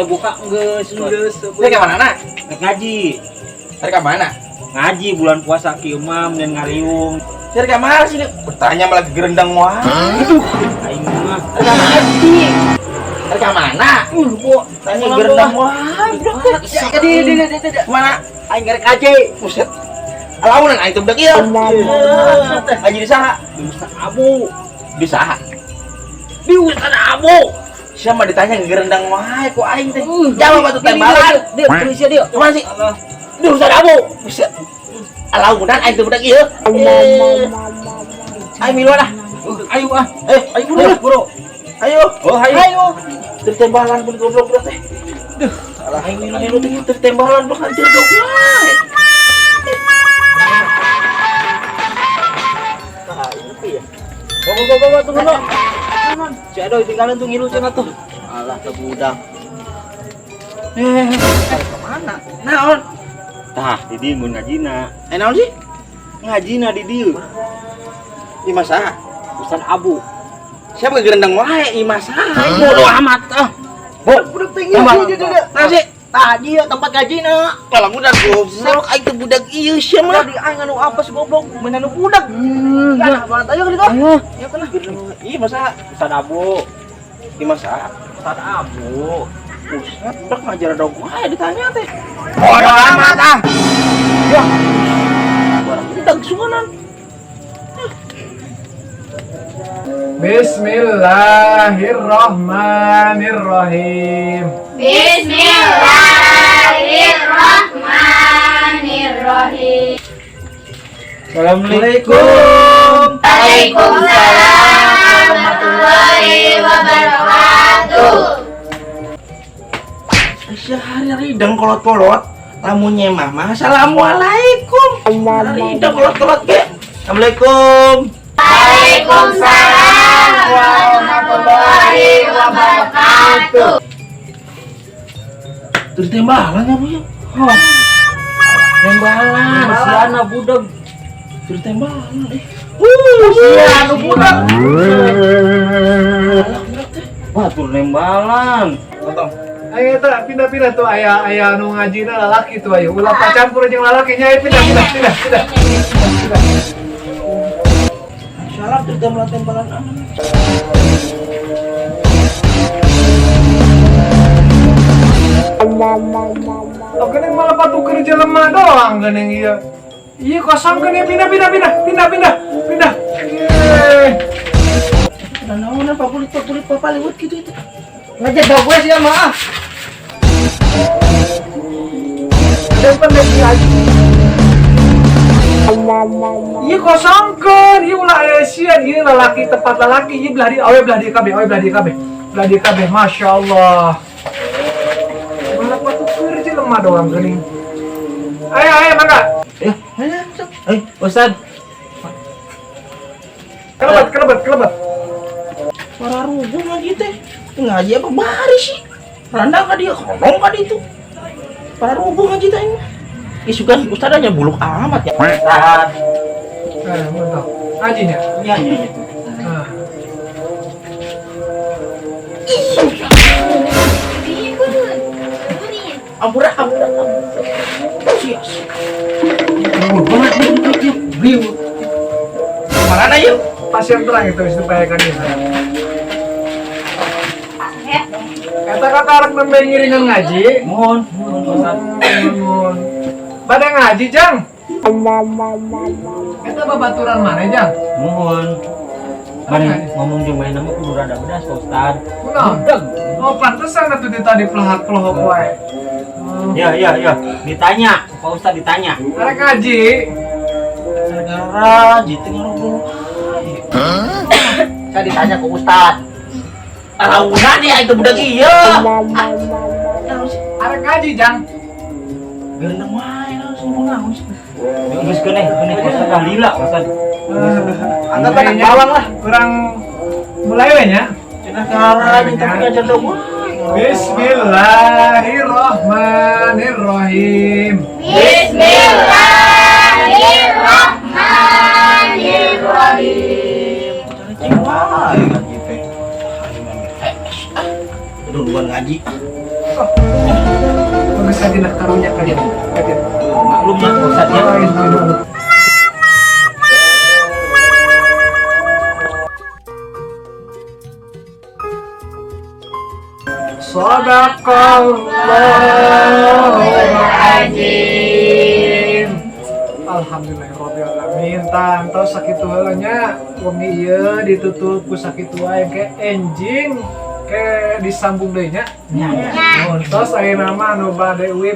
Buka geus. Geus. Rek ka mana? Rek ngaji. Rek ka mana? Ngaji bulan puasa ki imam dan ngariung. Rek ka mana sih? Bertanya malah gerendang wae. Aduh, aing mah. Rek ka ngaji. Rek ka mana? Bu, Tanya gerendang wae. Di. Mana? Aing ngarek ngaji. Buset. Alaunan aing teh budak ieu. Ngaji di saha? Di Ustaz Abu. Di saha? Di Ustaz Abu. Siapa ditanya gerendang wae ku aing teh. Jawab atuh tembalan. Dia, tulis dia. Kemana sih? Di Ustaz Abu. Buset. Alaunan aing teh budak ieu. Aing miluan ah. Ayo ah. Ayo buru Buru. Ayo. Oh, ayo. Ayo. Tertembalan pun goblok budak teh. Duh, alah aing milu-milu teh tertembalan bakal jodoh wae. Nah, ini ya. Bawa tunggu lo. Si Adoy tinggalin tuh ngilu cenah tuh. Alah, ke budak. Kemana? Naon? Tah, di dieu mun ngajina. Naon sih? Ngajina di dieu. Imah saha? Ustaz Abu. Siapa gerendang wae imah saha? Bodoh amat ah. Bo, Budak teh ngaji dia. Nah sih. Tadi ya tempat ngaji na. Kalau budak goblok aing teh budak ieu sia mah. Tadi aing anu apa sih goblok? Main anu budak. Ya, banget ayo gitu. Ayo. Ya kena. Iya masa Ustaz Abu. Imah saha? Ustaz Abu. Ustaz budak ngajar dog wae ditanya teh. Bodoh amat ah. Ya. Barang budak suganan. Bismillahirrahmanirrahim. Bismillahirrahmanirrahim. Assalamualaikum. Waalaikumsalam warahmatullahi wabarakatuh. Sehari-hari dang kolot-kolot lamun nyemah mah assalamualaikum. Hari dang kolot-kolot ge. Assalamualaikum. Waalaikumsalam warahmatullahi wabarakatuh. Terus tembalan ya, Bu ya? Hah. Tembalan. Siana budak. Terus tembalan eh. Siana budak. Alah budak teh. Wah, tur nembalan. Potong. Ayo eta pindah-pindah tuh aya aya nu ngajina lalaki tuh ayo. Ulah pacampur jeung lalakinya ayo pindah pindah pindah pindah. Pindah. Salam terus tembalan-tembalan ah. Oh geuning malah patuker jelema doang geuning ieu. Ieu kosong geuning pindah pindah pindah pindah pindah pindah. Yeay. Nah, naon apa kulit papa lewat gitu itu. Ngajar gue sih mah. Depan deh ngaji. Ieu kosongkeun, ieu ulah aya sieun, ieu lalaki tempat lalaki, ieu belah di awe belah di kabeh, awe belah di kabeh. Belah di kabeh, masyaallah. Malah patuker jelema doang geuning. Ayo ayo mangga. Ya, Ayo, sok. Ustaz. Kelebet kelebet kelebet. Suara rubuh ngaji teh. Ngaji apa baris sih? Randang ka dia, kolong ka itu. Para rubuh ngaji teh ini. Ih, sugan ustadz buluk amat ya. Ustaz. Eh, mantap. Ngajinya. Iya, iya, iya. Nah. Ampura, ampura, ampura. Sias. Riu. Mana yuk? Pasien terang itu supaya kan dia. Eta kata arek nembe ngiringan ngaji. Mohon, mohon Ustaz. Mohon. Bade ngaji, Jang. Eta babaturan mana, Jang? Mohon. Mari ngomong jeung main nama kudu rada bedas Pak Ustaz. Kunaon? Oh, pantesan atuh di tadi pelahak-pelahok wae. Ya, ya, ya. Ditanya, Pak Ustaz ditanya. Arek ngaji. Gara-gara jitu ngobrol. Saya ditanya ke Ustaz. Alaunan ya itu budak iya. Arek ngaji, Jang. Gerendang wae langsung naon sih. Geus keuneh, keuneh Pak Ustaz dah lila Pak Ustaz. Anggap anak bawang lah. Kurang mulai we nya. Cenah kara minta ngajar dong wae. Bismillahirrahmanirrahim. Bismillahirrahmanirrahim. Cari wae ngaji teh. Duluan ngaji. Oh, Bagus aja lah karunya kalian. Kalian. Maklum ya Pak Ustadz ya. Sadaqallahul azim. Alhamdulillahirabbil alamin. Tah, sakitu heula nya wengi ieu ditutup ku sakitu wae, ke enjing ke disambung deui nya. Tos aya nama anu bade uih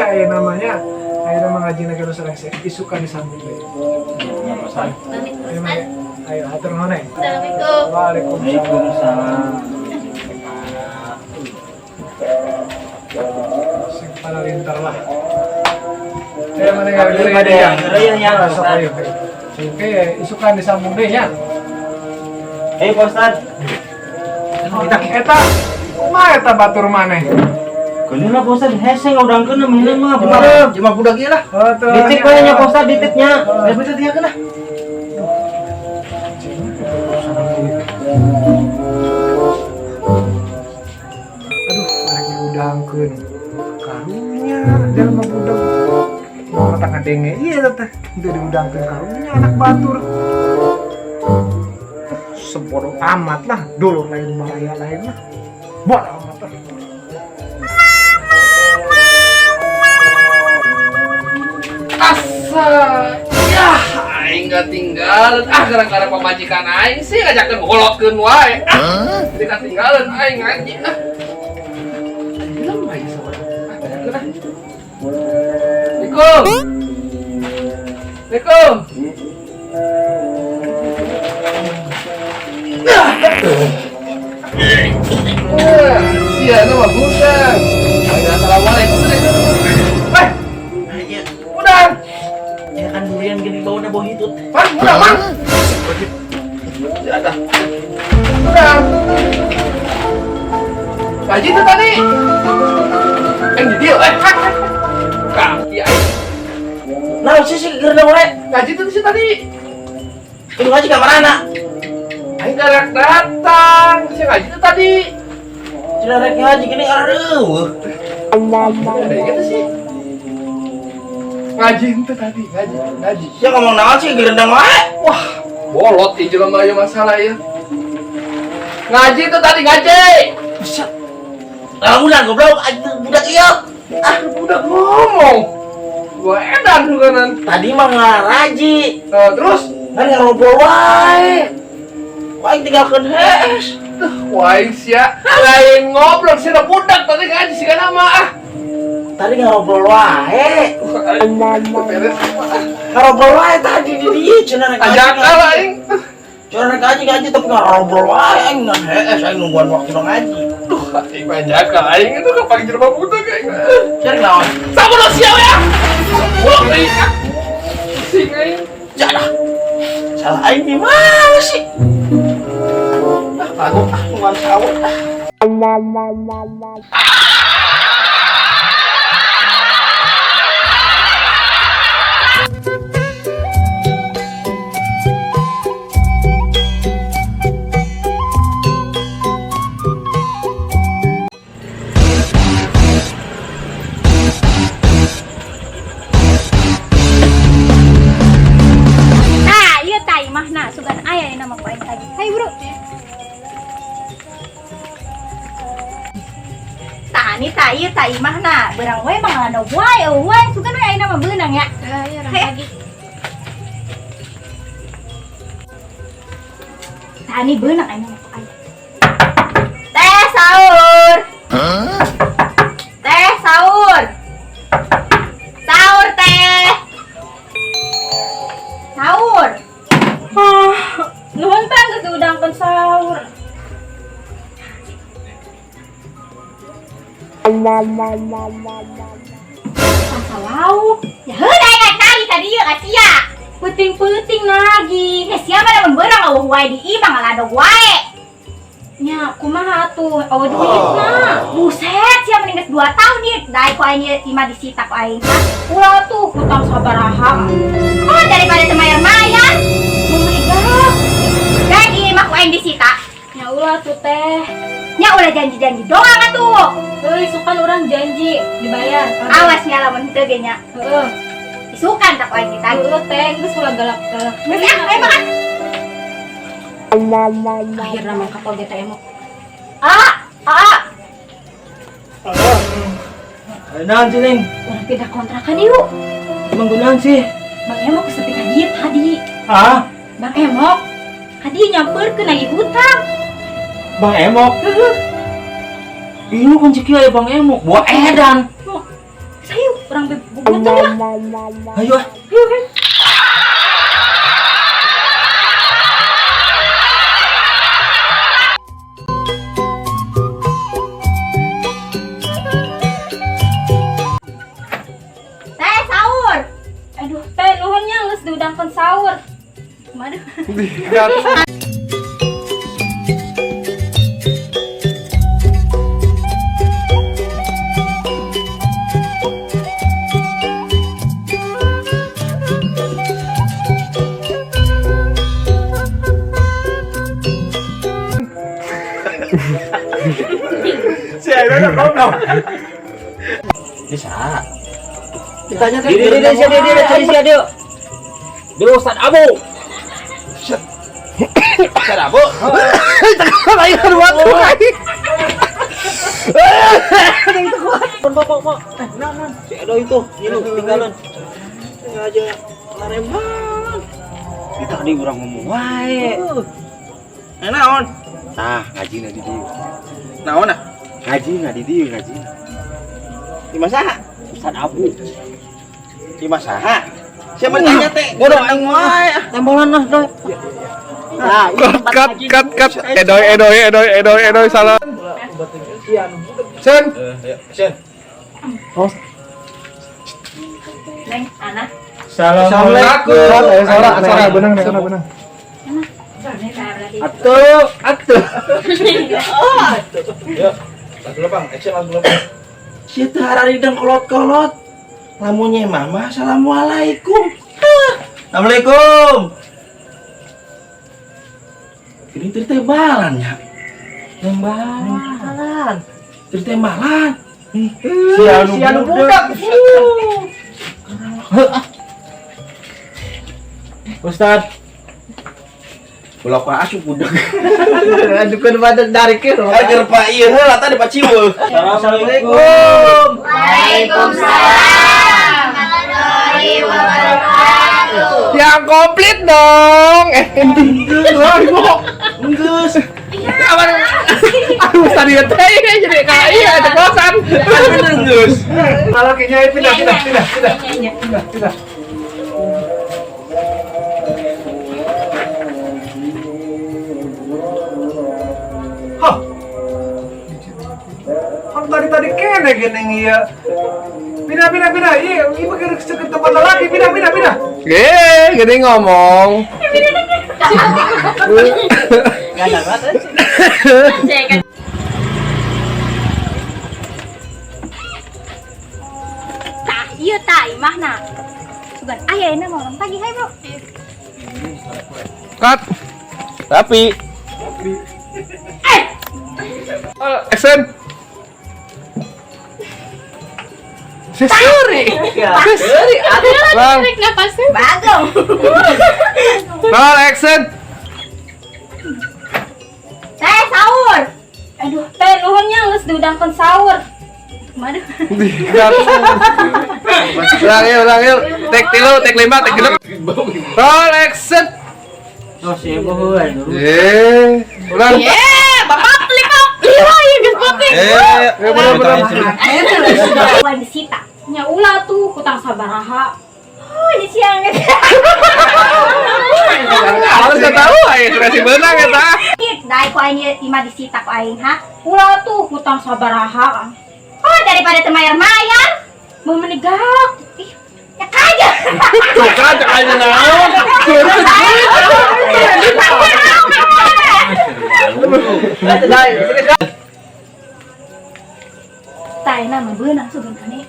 aya namanya, aya nama ngajina ge nu isukan disambung deui. Ya, Pak Ustadz. Pamit, Ayo, Ustaz. ayo hatur nuhun eh. Assalamualaikum. Waalaikumsalam. Waalaikumsalam. Sing palalintar lah. Eh, mana yang Bade, bade, ya, ya, Sok ayo. Oke, isukan disambung deui nya. Eh, Pak Ustadz. Eta, kumaha eta batur maneh? Keun lah Pak Ustadz, hese ngaudangkeun mainan mah budak. Cuma budak ieu lah. Oh, tuh. Ditip we nya Pak Ustadz, ditipnya. Geus betul tinggalkeun lah. Aduh, rek diudangkeun. Karunya jelema budak. Mau mata ngadenge ieu teh, teu diudangkeun karunya anak batur. Sebodoh amat lah, dulur lain baraya lain lah. Bodoh amat lah. Asa, ya, aing ketinggalan. Ah, gara-gara pamajikan aing sih ngajakeun golotkeun wae. Ah, jadi ketinggalan aing ngaji. Ah. Aing lemah aja sama. Ah, tanyakeun ah. Assalamualaikum. Assalamualaikum. Ah, sia nama bukan. Assalamualaikum. Eh, udah. Ya kan durian gini baunya bau hitut. Mang, udah, Mang. Ya ada. Udah. Ngaji tuh tadi. Eh, di dia, eh. Kaki aing. Nah, sih sih gerendang wae. Ngaji tuh sih tadi. Ini ngaji ka mana? Aing galak datang. Sih ngaji tuh tadi. Cenah rek ngaji gini areueuh. Ada gitu sih. Ngaji itu tadi, ngaji, ngaji. Sia ngomong naon sih gerendang wae? Wah, bolot ieu jelema ieu masalah ieu. Ngaji tuh tadi ngaji. Buset. Lah udah goblok anjing budak ieu. Ah, budak ngomong. Gua edan bukanan. Tadi mah ngaraji. Eh, terus Kan ngobrol wae. Wah, aing tinggalkeun hees. Tuh, wah sia lain ngobrol sih budak tadi ngaji sih kan nama ah. Tadi ngobrol wae. Beres. Ngobrol wae tadi di dieu cenah rek ngaji. Ajak lah aing. Cenah rek ngaji ngaji tapi ngobrol wae aing ngan hees aing nungguan waktu ngaji. Duh, aing ajak aing itu kapan jelema budak aing. Cari naon? Sabodo sia we ah. Goblok aing ah. Pusing aing. Jadah. Salah aing di mana sih? Ah, kagok ah nungguan sawah ah. Nah, ieu tah imahna sugan aya ieu nama ku aing tadi. Hai, Bro. Tah ni tah ieu tah imahna, beurang we mangalandog wae eueuh wae sugan we ayeuna mah beunang ya. Ayo orang Hai. lagi. Tah ni beunang ayeuna mah ku aing. Teh sahur. Teh sahur. Sahur teh. Sahur. Ah, nuhun teh geus diudangkeun sahur. Rasa lauk. Ya heuh aing rek nagih tadi ieu ka sia. Peuting-peuting nagih. Heh sia mah lamun beurang eueuh wae di imah ngaladog wae. Nya kumaha atuh eueuh duitna. Buset sia mending geus 2 tahun ieu daek ku aing ieu imah disita ku aing. Ulah tuh hutang sabaraha. Oh daripada teu mayar-mayar. Mun meuli garap. Daek ieu imah ku aing disita. Nya ulah tuh teh. Nya ulah janji-janji doang atuh. Euy, sukan urang janji dibayar. Awas nya lamun henteu ge nya. Heeh. Isukan tak ku aing ditagih. Heeh teh, geus ulah galak-galak. Geus ah, ayo makan. Akhirna mangkat oge teh emok. Ah, ah. Naon sih, Neng? Urang pindah kontrakan yuk. Emang gunaon sih? Bang Emok geus nepi ka dieu tadi. Ah, Bang Emok. Tadi nyamperkeun nagih hutang. Bang Emok. Ih, lu kunci kieu ya Bang Emok. Buah edan. Geus ayo urang bubutan lah. Ayo ah. Ayo kan. Teh sahur. Aduh, teh nuhun nya geus diudangkeun sahur. Waduh. Si Aina goblok. Bisa. Ditanya teh. Di di di di di di di. Di Ustaz Abu. Ustaz Abu. Ayo waktu aing. Pok pok. Nah, si Edo itu, ngilu tinggalan. Sengaja lareman. Di tadi urang ngomong wae. Eh naon? Tah, ngaji na di dieu. Naon ah? Ngaji na di dieu ngaji. Di saha? Ustaz Abu. Di saha? Siapa tanya teh? Bodoh aing wae. Tembolan lah, Doy. Nah, Cut cut cut. Edoy edoy edoy edoy edoy salah. Sen. Sen. Neng, anak. Assalamualaikum. Suara, suara, benang, benang, benang. Atuh, atuh. Yuk. Lagu bang, action lagu bang. Sia teh hararidang kolot-kolot. Lamunnya mama, assalamualaikum. Assalamualaikum. Ini tembalan ya. Tembalan. Tembalan. Si anu budak. Ustaz. Ulah ku asup budak. Adukeun badan dari ke. Agar Pak ieu heula tadi Pak Ciweuh. Assalamualaikum. Waalaikumsalam. Warahmatullahi wabarakatuh. Yang komplit dong. Enggeus. Aduh, tadi teh jadi kayak iya ceplosan. Enggeus. Malah kayaknya pindah, pindah, pindah, pindah. Pindah, pindah. Hah. Kan tadi-tadi kene gini iya. Pindah, pindah, pindah. Iya, ibu ke tempat lagi. Pindah, pindah, pindah. Gini ngomong. Tah, iya tah imahna. Sugan aya ayeuna mah orang pagi hayo, Bro. Cut. Tapi. Action. Sesuri. Sesuri. Bang. Bagong. Roll action. Teh sahur. Aduh, teh nuhun nya geus diudangkeun sahur. Waduh. Ulang yuk, ulang yuk. Take 3, take 5, take 6. Roll action. Oh, si Ebo heuy. Ulang. Bapak beli kok. Iya, iya geus penting. Bener bener. Wan disita. Nya ulah tuh hutang sabaraha. Oh, ini siang. Harus gak tahu aing kasih benang eta. Dai ku aing imah disita ku aing, ha? Ulah tuh hutang sabaraha. Oh, daripada teu mayar-mayar. Mau menegak. Ih, ya kaja. Tuh kan cek aing naon. Tah mah beunang sugan aneh.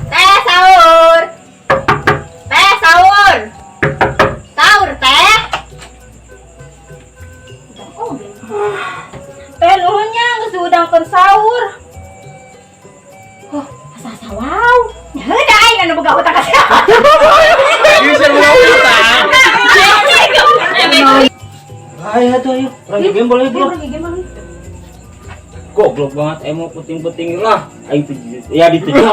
Teh sahur. Teh sahur. Sahur teh. Oh, Teh nuhun nya Diudangkeun sahur. Oh, asa-asa wow. Nya heuda aing anu boga hutang ka sia. Ini saya mau hutang. Ayo tuh ayo. Urang gembol ayo bro. Goblok banget emo puting-puting lah. Aing tuh ya dituju.